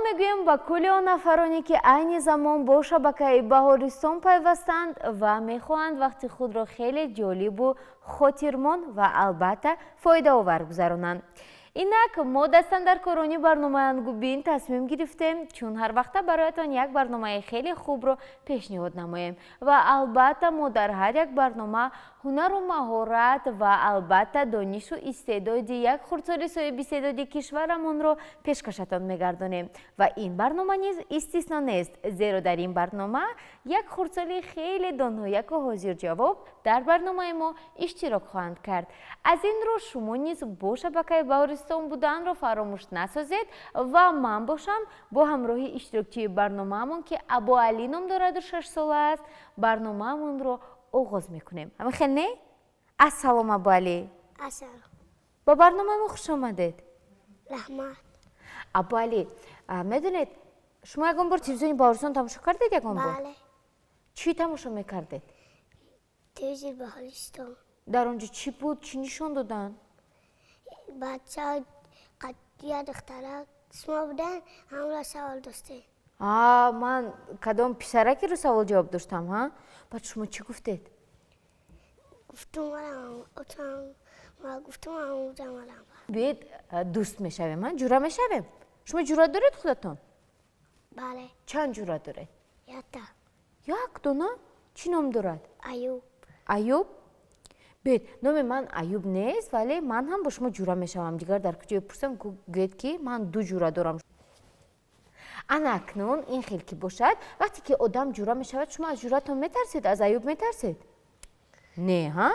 Мегӯем ба кулли он нафароне, ки айни замон бо шабакаи Баҳористон пайвастанд ва мехоҳанд вақти худро хеле ҷолибу хотирмон ва албатта фоидаовар гузаронанд. Инак, мо дастандаркорони барномаи «Ангубин» тасмим гирифтем, чун ҳар вақта бароятон як барномаи хеле хубро пешниҳод намоем ва албатта мо дар ҳар як барнома ҳунару маҳорат ва албатта донишу истеъдоди як хурдсоли соҳиби истеъдоди кишварамонро пешкашатон мегардонем ва ин барнома низ истисно нест, зеро дар ин барнома як хурдсоли хеле донояку ҳозирҷавоб дар барномаи мо иштирок хоҳанд кард. Аз ин рӯ шумо низ бо шабакаи Баҳористон буданро фаромӯш насозед ва ман бошам бо ҳамроҳи иштирокчии барномаамон, ки Абуалӣ ном дораду 6-сола аст, барномаамонро оғоз мекунем. Ҳамин хел не? Ассалом, Абуалӣ. Ассалом. Ба барномаи мо хуш омадед. Раҳмат. Абуалӣ, медонед, шумо ягон бор телевизиони Баҳористон тамошо кардед ягон бор? Бале. Чӣ тамошо мекардед? Телевизор Баҳористон. Дар он ҷо чӣ буд, чӣ нишон доданд? Бача я духтарак шумо будан, ҳамро савол достем. А ман кадом писаракеро савол ҷавоб доштам? Ҳа, баъд шумо чӣ гуфтед? Гуфтум, гуфтум, ҳамуҷа марам. Биед, дӯст мешавем, а ҷура мешавем. Шумо ҷура доред худатон? Бале. Чанд ҷура доред? Якта. Як дона? Чӣ ном дорад? Аюб. Аюб. Биед, номи ман Аюб нест, вале ман ҳам бо шумо ҷура мешавам. Дигар дар куҷое пурсам, гӯед, ки ман ду ҷура дорам. Ана акнун ин хел ки бошад, вақте ки одам ҷура мешавад, шумо аз ҷуратон метарсед? Аз Аюб метарсед? Не, ҳа?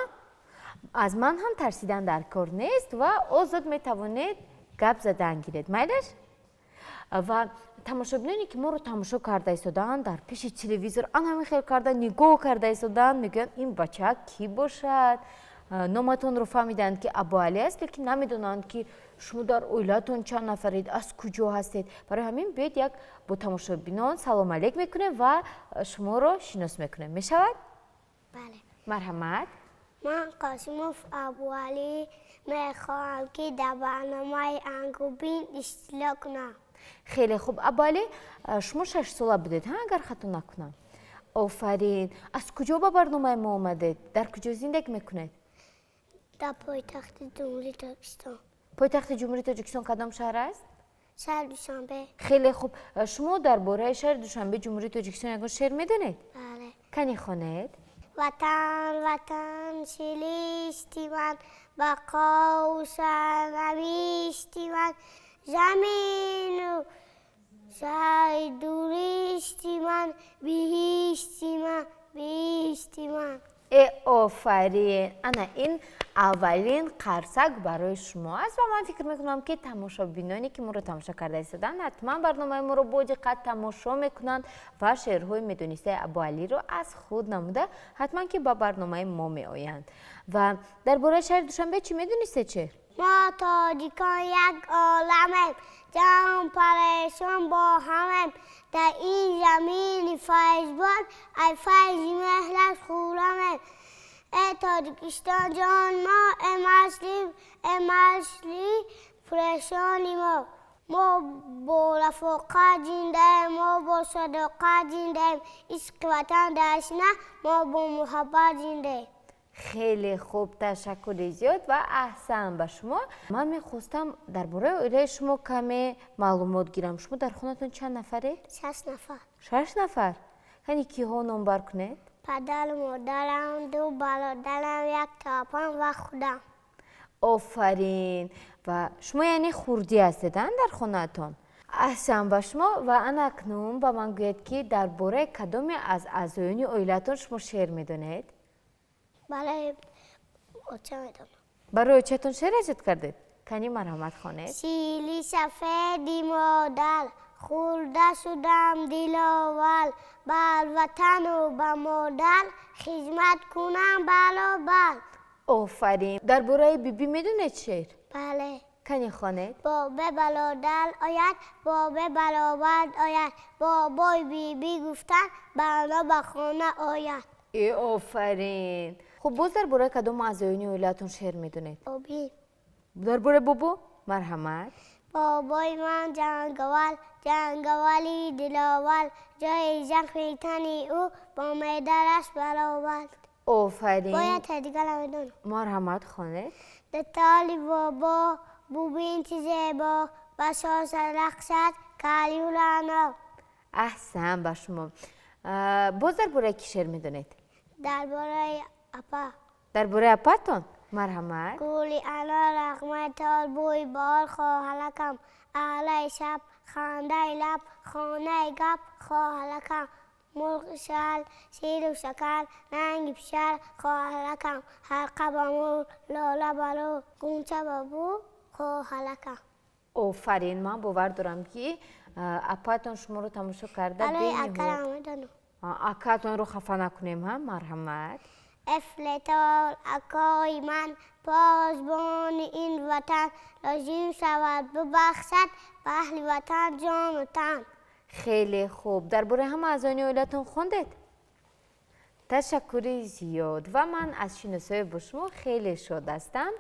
Аз ман ҳам тарсидан дар кор нест ва озод метавонед гап задан гиред. Майлаш? Ва тамошобиноне, ки моро тамошо карда истодаанд, дар пеши телевизор ан ҳамин хел карда нигоҳ карда истодаанд, мегӯянд: «Ин бача кӣ бошад?» Номатонро фаҳмиданд, ки Абуалӣ аст, лекин намедонанд, ки шумо дар оилаатон чанд нафаред, аз куҷо ҳастед. Барои ҳамин биёед, як бо тамошобинон салом алейк мекунем ва шуморо шинос мекунем. Мешавад? Бале. Марҳамат. Ман Қосимов Абуалӣ, мехоҳам, ки дар барномаи «Ангубин» иштирок кунам. Хеле хуб, Абуалӣ. Шумо 6-сола будед, ҳа, агар хато накунам? Офарин. Аз куҷо ба барномаи мо омадед? Дар куҷо зиндагӣ мекунед? Дар пойтахти Ҷумҳурии Тоҷикистон. Пойтахти Ҷумҳурии Тоҷикистон кадом шаҳр аст? Шаҳри Душанбе. Хеле хуб. Шумо дар бораи шаҳри Душанбе, Ҷумҳурии Тоҷикистон ягон шеър медонед? Бале. Кани, хонед. Ватан, ватан, сиришти ман, бақову сарнавишти ман, замину сайдуришти ман, биҳишти ман, биҳишти ман. Э, офарин! Ана ин аввалин қарсак барои шумо аст ва ман фикр мекунам, ки тамошобиноне, ки моро тамошо карда истоданд, ҳатман барномаи моро бо диққат тамошо мекунанд ва шеърҳои медонистаи Абуалиро аз худ намуда, ҳатман ки ба барномаи мо меоянд. Ва дар бораи шаҳри Душанбе чӣ медонистед шеър? Мо тоҷикон як оламем, ҷон парешон бо ҳамем, дар ин замини файзбод ай файзи меҳрат хӯрамем. Э Тоҷикистон ҷон мо, э масли пурешони мо, мо бо рафоқат зиндаем, мо бо садоқат зиндаем, ишқи ватан дар сина, мо бо муҳаббат зиндаем. Хеле хуб, ташаккури зиёд ва аҳсан ба шумо. Ман мехостам дар бораи оилаи шумо каме маълумот гирам. Шумо дар хонатон чанд нафаред? Шаш нафар. Шаш нафар. Кани, киҳо, номбар кунед? Падару модарам, ду бародарам, як апам ва худам. Офарин. Ва шумо яъне хурдӣ ҳастед дар хонаатон. Аҳсан ба шумо. Ва ана акнун ба ман гӯед, ки дар бораи кадоме аз аъзоёни оилаатон шумо шеър медонед? Барои оча медонам. Барои очатон шеър эҷод кардед? Кани, марҳамат, хонед. Шири сафеди модар хӯрда шудам диловар, бар ватану ба модар хизмат кунам баробар. Офарин. Дар бораи бибӣ медонед шеър? Бале. Кани, хонед. Бобе бародар ояд, бобе баробар ояд, бобой бибӣ гуфтан барно ба хона ояд. Э, офарин. Хуб, боз дар бораи кадом аъзоёни оилаатон шеър медонед? Боби. Дар бораи бобо? Марҳамат. Бобои ман ҷанговар, ҷанговари диловар, ҷои захми тани ӯ бо медалаш баробар. Офарин. Бояд дигар медонам. Марҳамат, хонед. Детали бобо бубин чи зебо, ба шоша рақсад калю рано. Аҳсан ба шумо. Боз дар бораи кӣ шеър медонед? Дар бораи апа. Дар бораи апатон? Марҳамат. Гули анор, рағмаи тор, бӯи баҳор, хоҳаракам, аълаи шаб, хандаи лаб, хонаи гап, хоҳаракам, мурғи шал, ширу шакар, ранги пишар, хоҳаракам, ҳалқа ба мӯр, лола ба рӯ, ғунча ба бӯ, хоҳаракам. Офарин, ман бовар дорам, ки апаатон шуморо тамошо карда. Барои акарам медонам. Акаатонро хафа накунем, ҳа? Марҳамат. Эфлетор акои ман, посбони ин ватан, лозим шавад бубахшад ба аҳли ватан ҷону тан. Хеле хуб. Дар бораи ҳама аъзони оилатон хондед? Ташаккури зиёд, ва ман аз шиносоӣ бо шумо хеле шод ҳастам.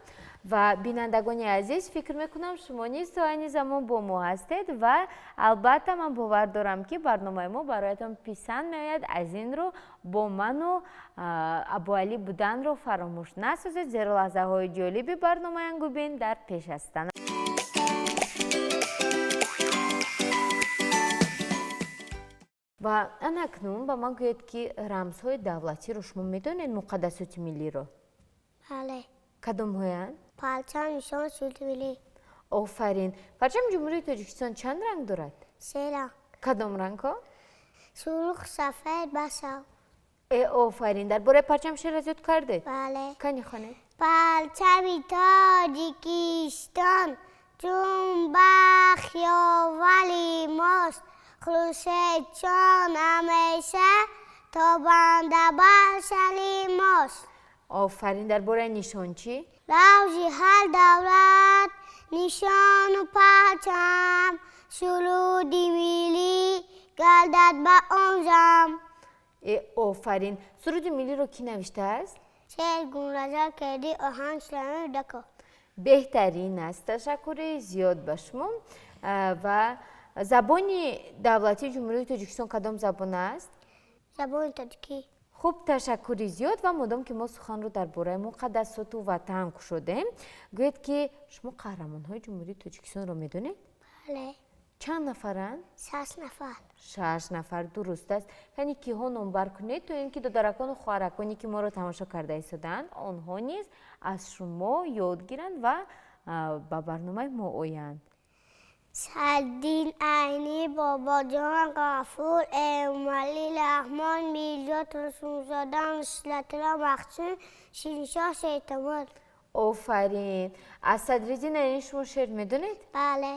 Ва бинандагони азиз, фикр мекунам, шумо низ то айни замон бо мо ҳастед ва албатта ман бовар дорам, ки барномаи мо бароятон писанд меояд. Аз ин рӯ бо ману Абуалӣ буданро фаромӯш насозед, зеро лаҳзаҳои ҷолиби барномаи Ангубин дар пеш ҳастанд. Ва анакнун ба ман гӯед, ки рамзҳои давлатиро шумо медонед, муқаддасоти миллиро? Бале. Кадомҳоянд? Парчам, нишон, суруди миллӣ. Офарин. Парчами Ҷумҳурии Тоҷикистон чанд ранг дорад? Се ранг. Кадом рангҳо? Сурх, сафед ва сабз. Э, офарин. Дар бораи парчам шеър аз ёд кардед? Бале. Кани, хонед. Парчами Тоҷикистон чун бахт ёвари мост, хуршедчон ҳамеша тобанда бар сари мост. Офарин. Дар бораи нишон чӣ? Равзи ҳар давлат нишону парчам, суруди миллӣ гардад ба он зам. Э, офарин. Суруди миллиро кӣ навиштааст? Шеър Гулназар Кердӣ, оҳанг Сулаймон Юдаков. Беҳтарин аст. Ташаккури зиёд ба шумо. Ва забони давлатии Ҷумҳурии Тоҷикистон кадом забон аст? Забони тоҷикӣ. Хуб, ташаккури зиёд. Ва модом ки мо суханро дар бораи муқаддасоту ватан кушодем, гӯед, ки шумо қаҳрамонҳои Ҷумҳурии Тоҷикистонро медонед? Бале. Чанд нафаранд? Шаш нафар. Шаш нафар, дуруст аст. Яъне киҳо номбар кунед, то ин ки додаракону хоҳараконе, ки моро тамошо карда истодаанд, онҳо низ аз шумо ёд гиранд ва ба барномаи мо оянд. Садриддин Айнӣ, Бобоҷон Ғафур, Эмомалӣ Раҳмон, Мирзо Турсунзода, Нусратулло Маҳсум, Шириншоҳ Шертемур. Офарин. Аз Садриддин Айнӣ шумо шеър медонед? Бале.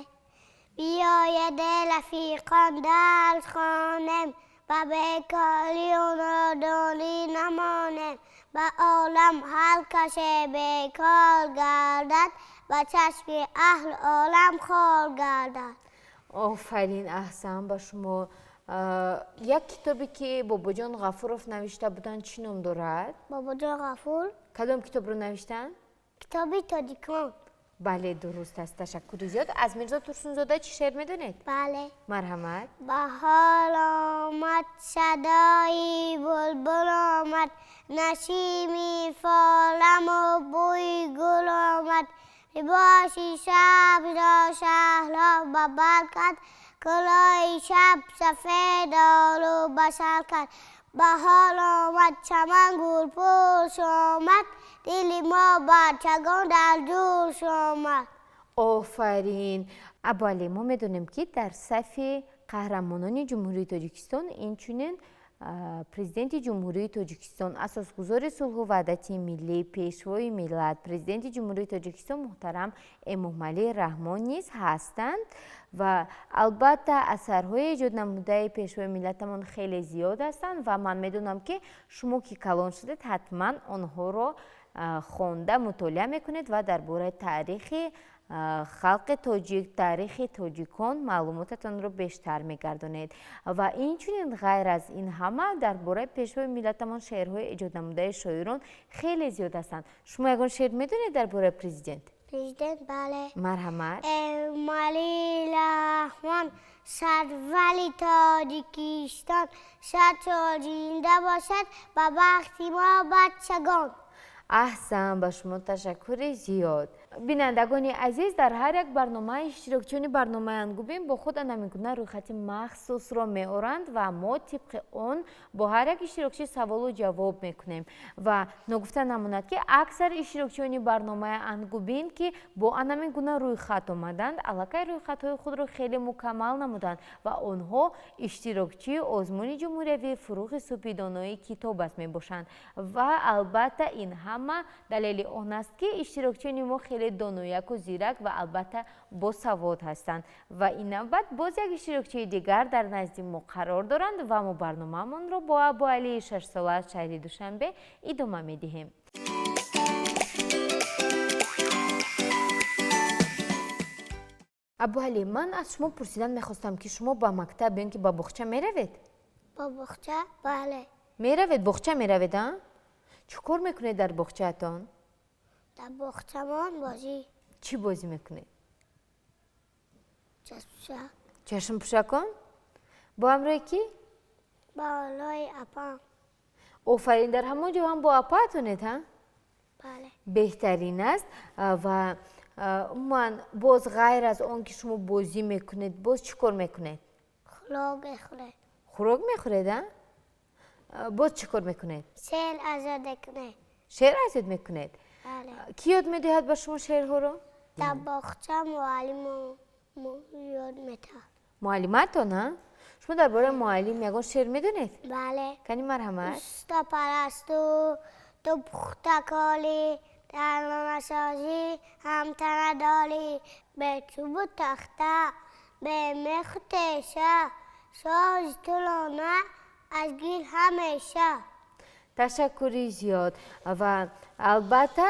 Биёед, рафиқон, дарс хонем, ба бекорию нодонӣ намонем. Ба олам ҳар касе бекор гардад, ба чашми аҳли олам хор гардад. Офарин, аҳсан ба шумо. Як китобе, ки Бобоҷон Ғафуров навишта буданд, чӣ ном дорад? Бобоҷон Ғафур. Кадом китобро навиштанд? Китоби тоҷикон. Бале, дуруст аст. Ташаккури зиёд. Аз Мирзо Турсунзода чӣ шеър медонед? Бале. Марҳамат. Баҳор омад, садои булбул омад, насими фоламу бӯи гул омад, либоси сабзро шаҳло ба бар кард, кулоҳи шаб сафед олу ба сар кард. Баҳор омад, чаман гулпӯш омад, дили мо бачагон дар ҷӯш омад. Офарин. Абуалӣ, мо медонем, ки дар сафи қаҳрамонони Ҷумҳурии Тоҷикистон инчунин Президенти Ҷумҳурии Тоҷикистон, асосгузори сулҳу ваҳдати миллӣ, Пешвои миллат, Президенти Ҷумҳурии Тоҷикистон муҳтарам Эмомалӣ Раҳмон низ ҳастанд. Ва албатта асарҳои эҷоднамудаи Пешвои миллатамон хеле зиёд ҳастанд, ва ман медонам, ки шумо, ки калон шудед, ҳатман онҳоро хонда мутолиа мекунед ва дар бораи таърихи халқи тоҷик, таърихи тоҷикон маълумотатонро бештар мегардонед. Ва инчунин, ғайр аз ин ҳама, дар бораи Пешвои миллатамон шеърҳои эҷоднамудаи шоирон хеле зиёд ҳастанд. Шумо ягон шеър медонед дар бораи президент? Президент, бале. Марҳамат. Эмомалӣ. Раҳмон, сарвари Тоҷикистон, 100 сол зинда бошад ба бахти мо бачагон. Аҳсан, ба шумо ташаккури зиёд. Бинандагони азиз, дар ҳар як барнома иштирокчиёни барномаи Ангубин бо худ ана ҳамин гуна рӯйхати махсусро меоранд ва мо тибқи он бо ҳар як иштирокчӣ саволу ҷавоб мекунем. Ва ногуфта намонад, ки аксар иштирокчиёни барномаи Ангубин, ки бо ана ҳамин гуна рӯйхат омаданд, аллакай рӯйхатҳои худро хеле мукаммал намуданд ва онҳо иштирокчии озмуни ҷумҳуриявии «Фурӯғи субҳи донои китоб аст» мебошанд. Ва албатта, ин ҳама далели он аст, ки иштирокчиёни мо хеле донояку зирак ва албатта босавод ҳастанд. Ва ин навбат боз як иштирокчии дигар дар назди мо қарор доранд ва мо барномаамонро бо Абуалии 6-сола аз шаҳри Душанбе идома медиҳем. Абуалӣ, ман аз шумо пурсидан мехостам, ки шумо ба мактаб ё ин ки ба боғча меравед? Ба боғча, бале. Меравед, боғча меравед, а? Чӣ кор мекунед дар боғчаатон? Дар боғчамон бозӣ. Чӣ бозӣ мекунед? Чашмпӯшак. Чашмпӯшакон? Бо ҳамроҳи кӣ? Бо ҳамроҳи апам. Офарин, дар ҳамон ҷо ҳам бо апаатонед, ҳа? Бале. Беҳтарин аст. Ва умуман, боз ғайр аз он ки шумо бозӣ мекунед, боз чӣ кор мекунед? Хӯрок мехӯред. Хӯрок мехӯред, а? Боз чӣ кор мекунед? Шеър аз ёд мекунед. Шеър аз ёд мекунед? Бале. Кӣ ёд медиҳад ба шумо шеърҳоро? Дар боғча муаллим ёд медиҳад. Муаллиматон, а? Шумо дар бораи муаллим ягон шеър медонед? Бале. Кани, марҳамат. Уста Парасту, ту пухтакорӣ, дар лонасозӣ ҳамта надорӣ. Бе чӯбу тахта, бе меху теша, сози ту лона аз гил ҳамеша. Ташаккури зиёд. Ва албатта,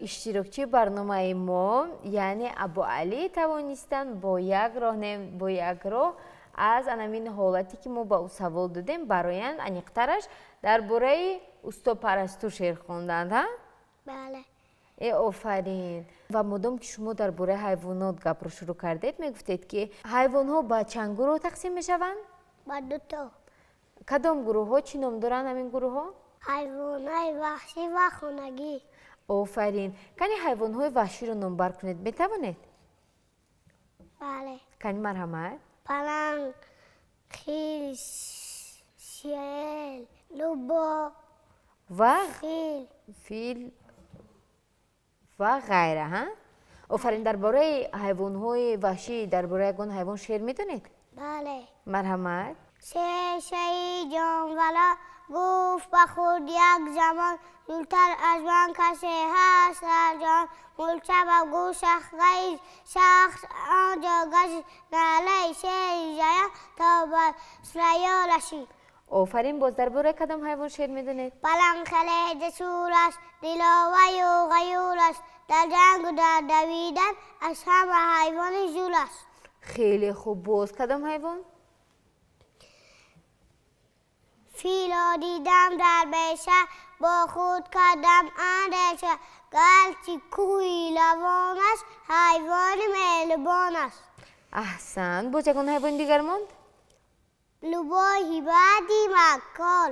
иштирокчии барномаи мо, яъне Абуалӣ, тавонистанд бо як роҳ, не, бо як роҳ аз анамин ҳолате, ки мо ба ӯ савол додем, бароянд аниқтараш дар бораи усто Парасту шеър хонданд, ҳа? Бале. Э, офарин! Ва модом ки шумо дар бораи ҳайвонот гапро шурӯъ кардед, мегуфтед, ки ҳайвонҳо ба чанд гурӯҳ тақсим мешаванд? Ба дуто. Кадом гурӯҳҳо, чӣ ном доранд ҳамин гурӯҳҳо? Ҳайвонои ваҳшӣ ва хонагӣ. Офарин! Кани, ҳайвонҳои ваҳширо номбар кунед, метавонед? Бале. Кани, марҳамат. Паланг, хирс, шер, рӯбоҳ, ва фил. Фил ва ғайра, ҳа? Офарин! Дар бораи ҳайвонҳои ваҳшӣ, дар бораи ягон ҳайвон шеър медонед? Бале. Марҳамат. Шер, ҷонвара, гуфт ба худ як замон: «Зудтар аз ман касе ҳаст дар ҷаҳон?» Мӯрча ба гӯшаш ғазид, сахт он ҷо газид, налаи шери жаян то ба сурайё расид. Офарин! Боз дар бораи кадом ҳайвон шеър медонед? Паланг хеле ҷасур аст, диловару ғайюр аст, дар ҷангу дар давидан аз ҳама ҳайвони зӯр аст. Хеле хуб! Боз кадом ҳайвон? Филро дидам дар беша, бо худ кардам андеша, гарчи кӯҳи лавон аст, ҳайвони меҳрубон аст. Аҳсан! Боз ягон ҳайвони дигар монд? Рӯбоҳи бади маккор,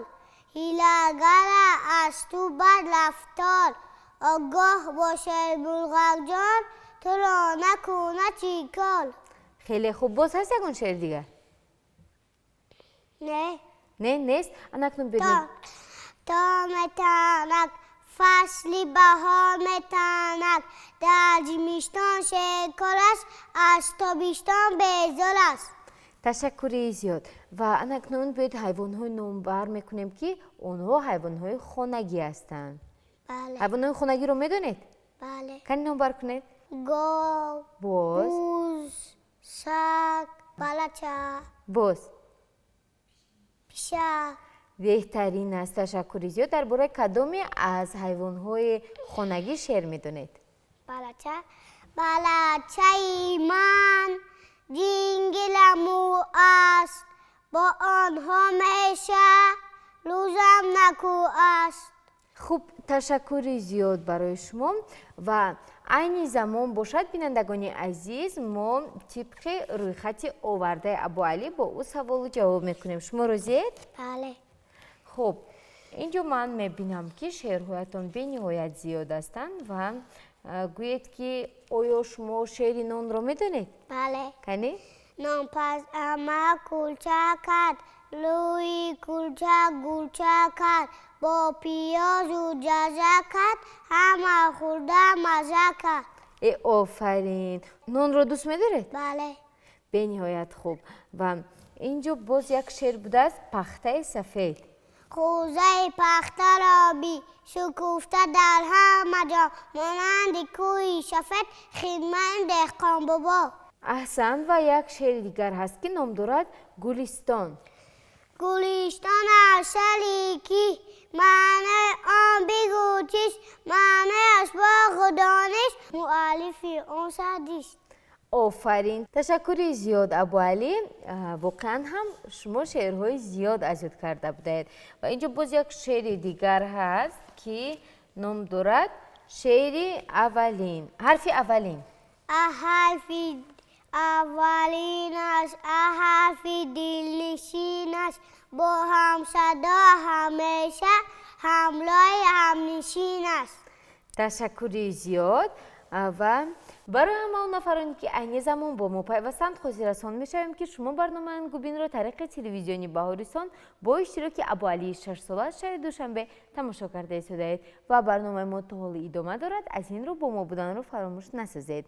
ҳилагара аз ту бад рафтор, огоҳ бош, мурғакҷон, туро накунад шикор. Хеле хуб! Боз ҳаст ягон шеъри дигар? Не. Не, нест. Анакнун бибинем. То метанак, фасли баҳор метанак, дар зимистон шеркор аст, аз тобистон безор аст. Ташаккури зиёд. Ва анакнун биёед, ҳайвонҳои номбар мекунем, ки онҳо ҳайвонҳои хонагӣ ҳастанд. Бале. Ҳайвонҳои хонагиро медонед? Бале. Кани, номбар кунед. Гов. Боз? Буз, саг, палача. Боз? Пишак. Беҳтарин аст, ташаккури зиёд. Дар бораи кадоме аз ҳайвонҳои хонагӣ шеър медонед? Палача. Палачаи ман ҷингиламӯ аст, бо онҳо меша рӯзам наку аст. Хуб, ташаккури зиёд барои шумо. Ва Айни замон бошад, бинандагони азиз, мо тибқи рӯйхати овардаи Абуалӣ бо ӯ саволу ҷавоб мекунем. Шумо розиед? Бале. Хуб, ин ҷо ман мебинам, ки шеърҳоятон бениҳоят зиёд ҳастанд ва гӯед, ки оё шумо шеъри нонро медонед? Бале. Кани? Нонпаз ама кулча кард, рӯи кулча гулча кард, бо пиёзу ҷаза кард, ҳама хӯрда маза кард. Э, офарин! Нонро дӯст медоред? Бале. Бениҳоят хуб. Ва ин ҷо боз як шеър будааст, пахтаи сафед. Хӯзаи пахтаро би шукуфта дар ҳама ҷо, монанди кӯҳи сафед хидмати деҳқонбобо. Аҳсан. Ва як шеъри дигар ҳаст, ки ном дорад Гулистон. Гулистон асали кӣ, маънои он бигӯ чист, маънояш боғу дониш, муаллифи он Саъдист. Офарин, ташаккури зиёд, Абуалӣ. Воқеан ҳам шумо шеърҳои зиёд аз ёд карда будаед. Ва ин ҷо боз як шеъри дигар ҳаст, ки ном дорад шеъри аввалин, ҳарфи аввалин. А ҳарфи аввалин аст, а ҳарфи дилнишин аст, бо ҳамсадо ҳамеша ҳамроҳи ҳамнишин аст. Ташаккури зиёд. Ва барои ҳама он нафароне, ки айни замон бо мо пайвастанд, хотиррасон мешавем, ки шумо барномаи Ангубинро тариқи телевизиони Баҳористон бо иштироки Абуалии шашсола аз шаҳри Душанбе тамошо карда истодаед ва барномаи мо то ҳол идома дорад. Аз ин рӯ бо мо буданро фаромӯш насозед.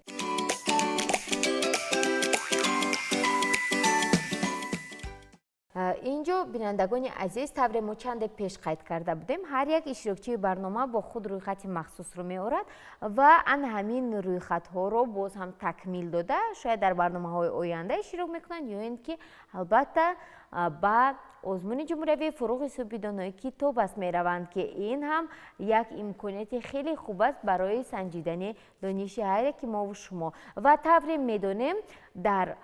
Ин ҷо, бинандагони азиз, тавре мо чанде пеш қайд карда будем, ҳар як иштирокчии барнома бо худ рӯйхати махсусро меорад ва ан ҳамин рӯйхатҳоро боз ҳам такмил дода, шояд дар барномаҳои оянда иштирок мекунанд ё ин ки албатта ба озмуни ҷумҳуриявии Фурӯғи субҳи донои китоб аст мераванд, ки ин ҳам як имконияти хеле хуб аст барои санҷидани дониши ҳар яки мову шумо. Ва тавре медонем, дар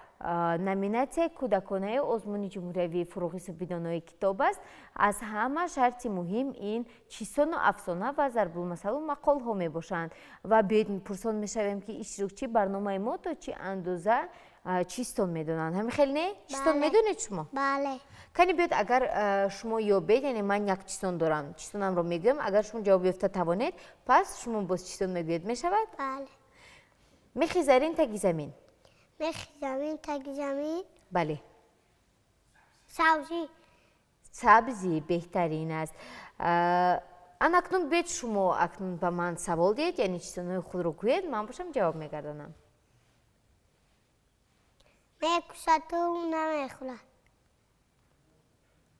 номинатсияи кӯдаконаи озмуни ҷумҳуриявии Фурӯғи субҳи донои китоб аст, аз ҳама шарти муҳим ин чистону афсона ва зарбулмасалу мақолҳо мебошанд. Ва биёед пурсон мешавем, ки иштирокчии барномаи мо то чӣ андоза чистон медонанд. Ҳамин хел не? Чистон медонед шумо? Бале. Кани биёед, агар шумо ёбед, яъне ман як чистон дорам, чистонамро мегӯям, агар шумо ҷавоб ёфта тавонед, пас шумо боз чистон мегӯед, мешавад? Бале. Мехи зарин таги замин. Мехи замин таги замин? Бале. Сабзӣ. Сабзӣ беҳтарин аст. Ан акнун биёед, шумо акнун ба ман савол диҳед, яъне чистонҳои худро гӯед, ман бошам ҷавоб мегардонам. Мекушаду намехӯрад.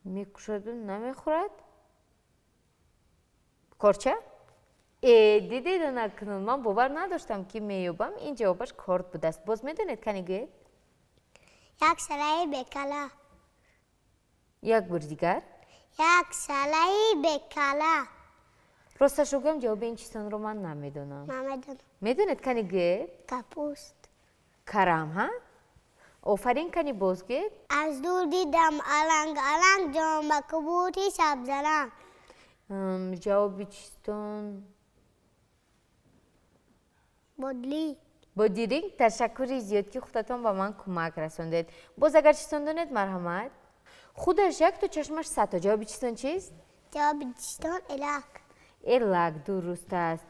Мекушаду намехӯрад? Корча? Э, дидед, ан акнун ман бовар надоштам, ки меёбам, ин ҷавобаш корд будааст. Боз медонед? Кани гӯед. Як салаи бекала. Як бори дигар. Як салаи бекала. Росташро гӯям, ҷавоби ин чистонро ман намедонам. Ман медонам. Медонед? Кани гӯед. Капуст. Карам, ҳа? Офарин, кани боз гӯед. Аз дур дидам аланг аланг, ҷон ба кабути сабзаранг. Ҷавоби чистон Бодлинг. Бодиринг. Ташаккури зиёд, ки худатон ба ман кӯмак расондед. Боз агар чистон донед, марҳамат. Худаш якто, чашмаш садто. Ҷавоби чистон чист? Ҷавоби чистон элак. Элак дуруст аст.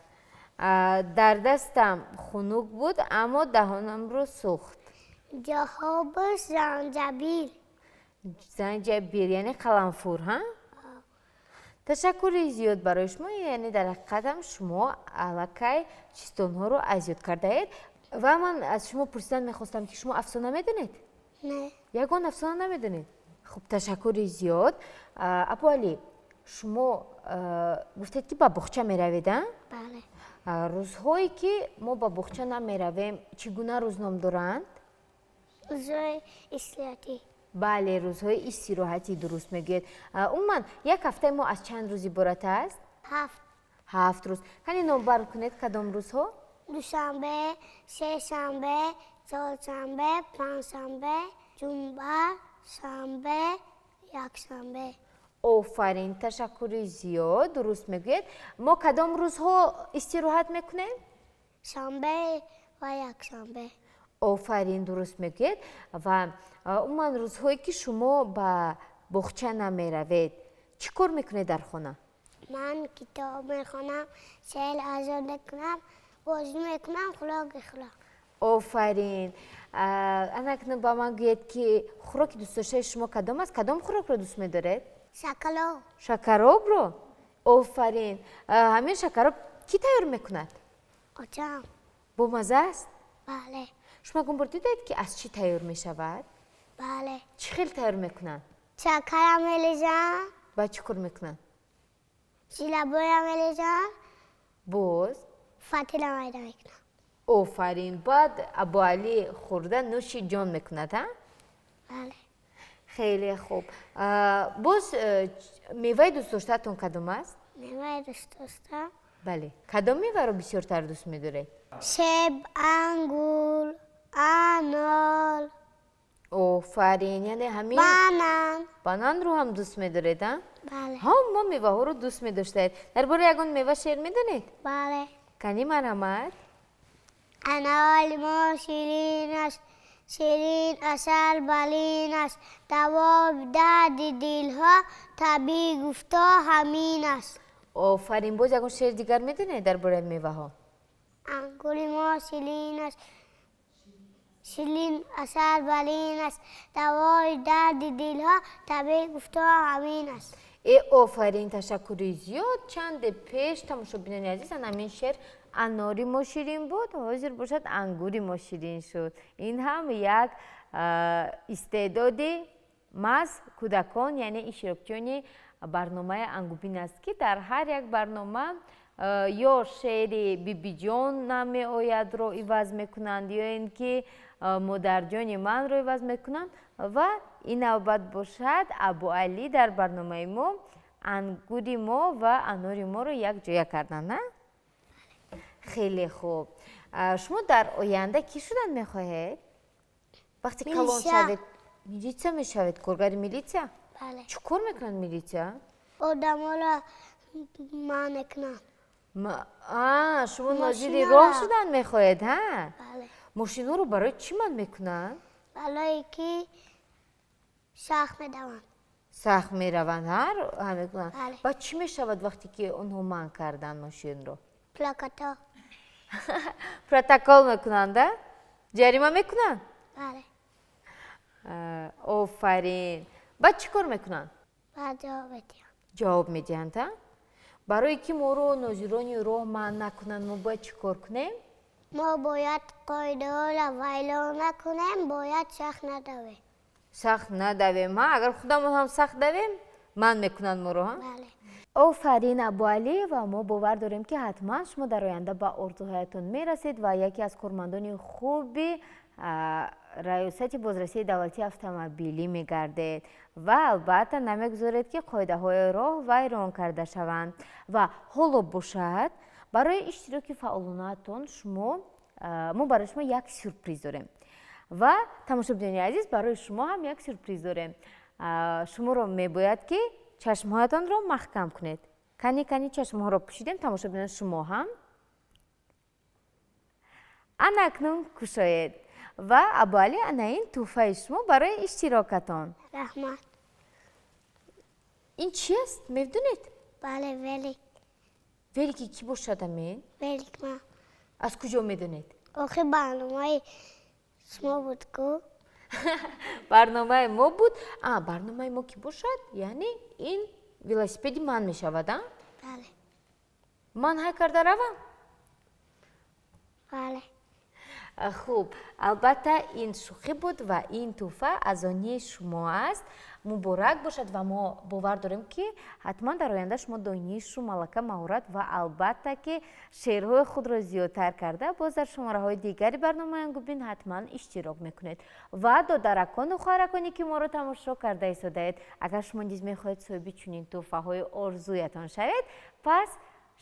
Дар дастам хунук буд, аммо даҳонамро сӯхт. Ҷавобаш занҷабил. Занҷабил яъне қаламфур, ҳа? Ташаккури зиёд барои шумо. Яъне дар ҳақиқат ҳам шумо аллакай чистонҳоро аз ёд кардаед. Ва ман аз шумо пурсидан мехостам, ки шумо афсона медонед? Не. Ягон афсона намедонед? Хуб, ташаккури зиёд. Абуалӣ, шумо гуфтед, ки ба боғча меравед, а? Бале. Рӯзҳое, ки мо ба боғча намеравем, чӣ гуна рӯз ном доранд? Рӯзҳои истироҳатӣ. Бале, рӯзҳои истироҳатӣ, дуруст мегӯед. Умуман як ҳафтаи мо аз чанд рӯз иборат аст? 7. 7 рӯз. Кани номбар кунед, кадом рӯзҳо? Душанбе, сешанбе, чоршанбе, панҷшанбе, ҷумъа, шанбе, якшанбе. Офарин, ташаккури зиёд, дуруст мегӯед. Мо кадом рӯзҳо истироҳат мекунем? Шанбе ва якшанбе. Офарин, дуруст мегӯед. Ва умуман, рӯзҳое ки шумо ба боғча намеравед, чӣ кор мекунед дар хона? Ман китоб мехонам, шеър аз ёд мекунам, бозӣ мекунам, хӯрок мехӯрам. Офарин. Ана акнун ба ман гӯед, ки хӯроки дӯстдоштаи шумо кадом аст? Кадом хӯрокро дӯст медоред? Шакароб. Шакаробро? Офарин. Ҳамин шакароб кӣ тайёр мекунад? Очам. Бомаза аст? Бале. Шумо ягон бор дидед, ки аз чӣ тайёр мешавад? Бале. Чӣ хел тайёр мекунанд? Шакара мерезанд. Баъд чӣ кор мекунанд? Жилабоя мерезанд. Боз? Фатира майда мекунанд. Офарин. Баъд Абуалӣ хӯрда, нӯши ҷон мекунад, а? Бале. Хеле хуб. Боз меваи дӯстдоштаатон кадом аст? Меваи дӯстдошта? Бале, кадом меваро бисёртар дӯст медоред? Себ, ангур, анор. Офарин, яъне ҳамин. Банан. Бананро ҳам дӯст медоред, а? Бале. Ҳама меваҳоро дӯст медоштаед. Дар бораи ягон мева шеър медонед? Бале. Кани, марҳамат. Анори мо ширин аст, ширин, асал балин аст, давои дарди дилҳо, табиб гуфто ҳамин аст. Офарин. Боз ягон шеъри дигар медонед дар бораи меваҳо? Ангури мо ширин аст, ширин, асал балин аст, давои дарди дилҳо, табиб гуфто ҳамин аст. Э, офарин, ташаккури зиёд. Чанде пеш, тамошобинони азиз, ана ҳамин шеър анори мо ширин буд, ҳозир бошад, ангури мо ширин шуд. Ин ҳам як истеъдоди маҳз кӯдакон, яъне иштирокчиёни барномаи Ангубин аст, ки дар ҳар як барнома ё шеъри бибиҷон намеоядро иваз мекунанд, ё ин ки модарҷони манро иваз мекунанд. Ва ин навбат бошад, Абуалӣ дар барномаи мо ангури мо ва анори моро якҷоя карданд, на? Хеле хуб. Шумо дар оянда кӣ шудан мехоҳед, вақте калон шавед? Милитсия мешавед? Коргари милитсия? Бале. Чӣ кор мекунанд милитсия? Одаморо манъ мекунанд. Шумо нозири роҳ шудан мехоҳед, ҳа? Бале. Мошинҳоро барои чӣ манъ мекунанд? Барое ки сахт медаванд. Сахт мераванд, ҳа, мекунанд. Баъд чӣ мешавад, вақте ки онҳо манъ карданд мошинро? Плакато. Протокол мекунанд, а? Ҷарима мекунанд? Бале. Офарин. Баъд чӣ кор мекунанд? Баъд ҷавоб медиҳанд. Ҷавоб медиҳанд, а? Барое ки моро нозирони роҳ манъ накунанд, мо бояд чӣ кор кунем? Мо бояд қоидаҳоро вайрон накунем, бояд сахт надавем. Сахт надавем, ҳа? Агар худамон ҳам сахт давем, манъ мекунанд моро, ҳа? Бале. Офарин, Абуалӣ, ва мо бовар дорем, ки ҳатман шумо дар оянда ба орзуҳоятон мерасед ва яке аз кормандони хуби Раёсати бозрасии давлатии автомобилӣ мегардед ва албатта намегузоред, ки қоидаҳои роҳ вайрон карда шаванд. Ва ҳоло бошад, барои иштироки фаъолонаатон шумо мо барои шумо як сюрприз дорем. Ва тамошобинони азиз, барои шумо ҳам як сюрприз дорем. Шуморо мебояд, ки чашмҳоятонро маҳкам кунед. Кани, кани, чашмҳоро пӯшидем. Тамошобинон, шумо ҳам. Ана акнун кушоед. Ва Абуалӣ, ана ин тӯҳфаи шумо барои иштирокатон. Раҳмат. Ин чи аст, медонед? Бале, велик. Велики кӣ бошад амин? Велик ман. Аз куҷо медонед? Охи, барномаи шумо буд ку. Барномаи мо буд? А, барномаи мо ки бошад, яъне ин велосипеди ман мешавад, а? Бале. Ман ҳай карда равам? Бале. Хуб, албатта, ин шӯхӣ буд ва ин тӯҳфа аз они шумо аст. Муборак бошад. Ва мо бовар дорем, ки ҳатман дар оянда шумо донишу, малака, маҳорат ва албатта ки шеърҳои худро зиёдтар карда, боз дар шумораҳои дигари барномаи Ангубин ҳатман иштирок мекунед. Ва додаракону хоҳараконе, ки моро тамошо карда истодаед, агар шумо низ мехоҳед соҳиби чунин тӯҳфаҳои орзуятон шавед, пас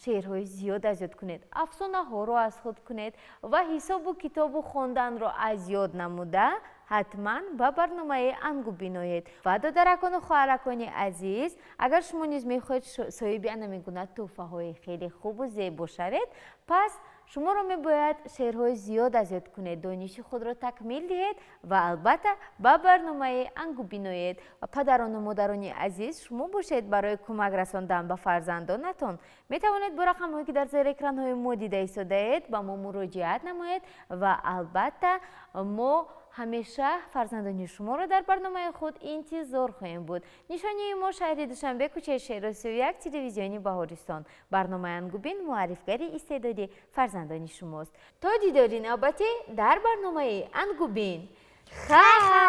шеърҳои зиёд аз ёд кунед, афсонаҳоро аз худ кунед ва ҳисобу китобу хонданро аз ёд намуда, ҳатман ба барномаи Ангубин оед. Ва додаракону хоҳаракони азиз, агар шумо низ мехоҳед соҳиби ана мегуна тӯҳфаҳои хеле хубу зебо шавед, пас Шуморо мебояд шеърҳои зиёд аз ёд кунед, дониши худро такмил диҳед ва албатта ба барномаи Ангубин оед. Ва падарону модарони азиз, шумо бошед, барои кӯмак расондан ба фарзандонатон метавонед бо рақамҳое, ки дар зери экранҳои мо дида истодаед, ба мо муроҷиат намоед ва албатта мо ҳамеша фарзандони шуморо дар барномаи худ интизор хоҳем буд. Нишонии мо: шаҳри Душанбе, кӯчаи Шеъро 31, телевизиони Баҳористон. Барномаи Ангубин муаррифгари истеъдоди фарзандони шумост. То дидори навбатӣ дар барномаи Ангубин, хайр.